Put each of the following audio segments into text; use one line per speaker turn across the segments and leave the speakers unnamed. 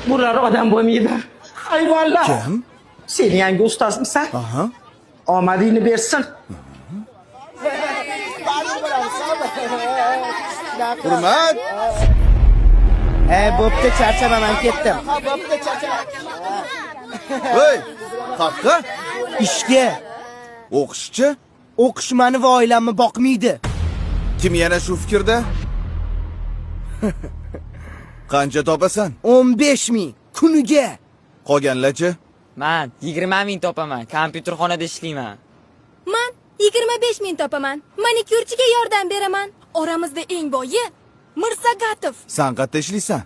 Bular odam bo'lmaydi. Hayvonlar.
Kim?
Sen yangi ustozmisan?
Aha.
Omadingni bersin.
Hurmat.
E, bo'pti, charchama, men ketdim.
Hey, qaqqa.
Ishga.
O'qishchi?
O'qish mani va oilamni boqmaydi.
Kim yana shu fikrda? Qancha topasan?
15 ming kuniga.
Qolganlarchi?
Man 20 ming topaman. Kompyuterxonada ishlayman.
Man 25 ming topaman. Manikyurchiga yordam beraman. Oramizda eng boyi Mirsagatov.
San qayerda ishlaysan?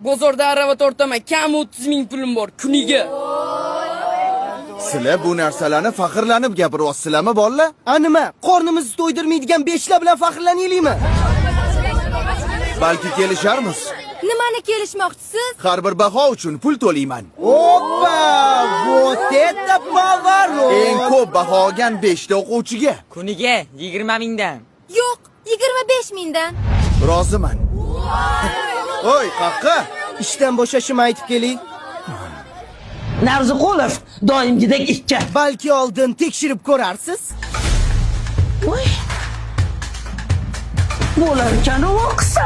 Bozorda arava tortaman, kam 30 ming pulim bor kuniga.
Sizlar bu narsalarni faxrlanib gapiryapsizlarmi, bolalar?
A nima, qornimizni to'ydirmaydigan beshlar bilan faxrlanaylikmi?
Balki kelisharmiz.
Nimani kelishmoqchisiz?
Har bir baho uchun pul to'layman.
Oppa, вот это поворот!
Eng ko'p baho olgan 5 ta o'quvchiga
Kuniga 20 mingdan.
Yo'q, 25 mingdan.
roziman. Oy, qaqqa.
Ishdan bo'shashimni aytib keling.
Narziqulov doimgidek ikki.
Balki oldin tekshirib ko'rarsiz.
Voy. Bo'lar ekan u o'qisa.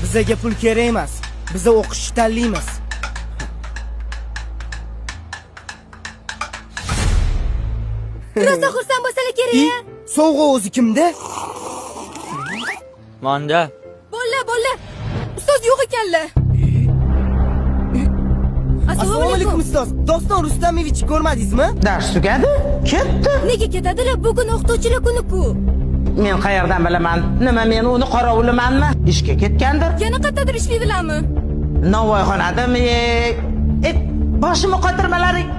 Bizaga pul kerak emas. Biza o'qishni tanlaymiz.
Rosa xursand bo'lsalar
I,
kerak.
sovg'a o'zi kimda?
Manda.
Bolla, bolla. Ustoz yo'q ekanlar.
Assalomu alaykum ustoz. Doston Rustamovich ko'rmadingizmi?
Dars tugadi, ketdi.
Nega ketadilar? Bugun o'qituvchilar kuni-ku.
Men qayerdan bilaman? Nima men uni qorovulimanmi? Ishga ketgandir.
Yana qayerdadir ishlaydilarmi?
Novvoyxonadami? E, boshimni qotirmalaring.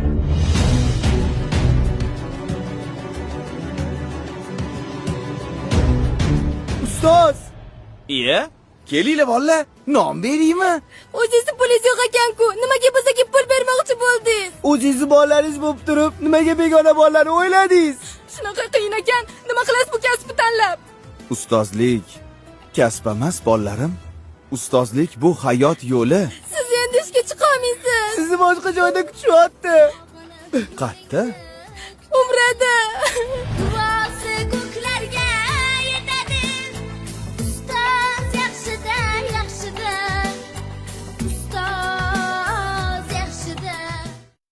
Ustoz,
Iya, kelinglar bolalar, non beraymi?
O'zingizni pulingiz yo'q ekan-ku. Nimaga bizga pul bermoqchi bo'ldingiz?
o'zingizni bolalaringiz bo'lib turib, nimaga begona bolalarni o'yladingiz?
Shunaqa qiyin ekan. Nima qilasiz bu kasbni tanlab?
Ustozlik kasb emas, bolalarim. Ustozlik bu hayot yo'li.
Siz endi ishga chiqa olmaysiz.
Sizni boshqa joyda kutishyapti.
Qatta?
Umrada.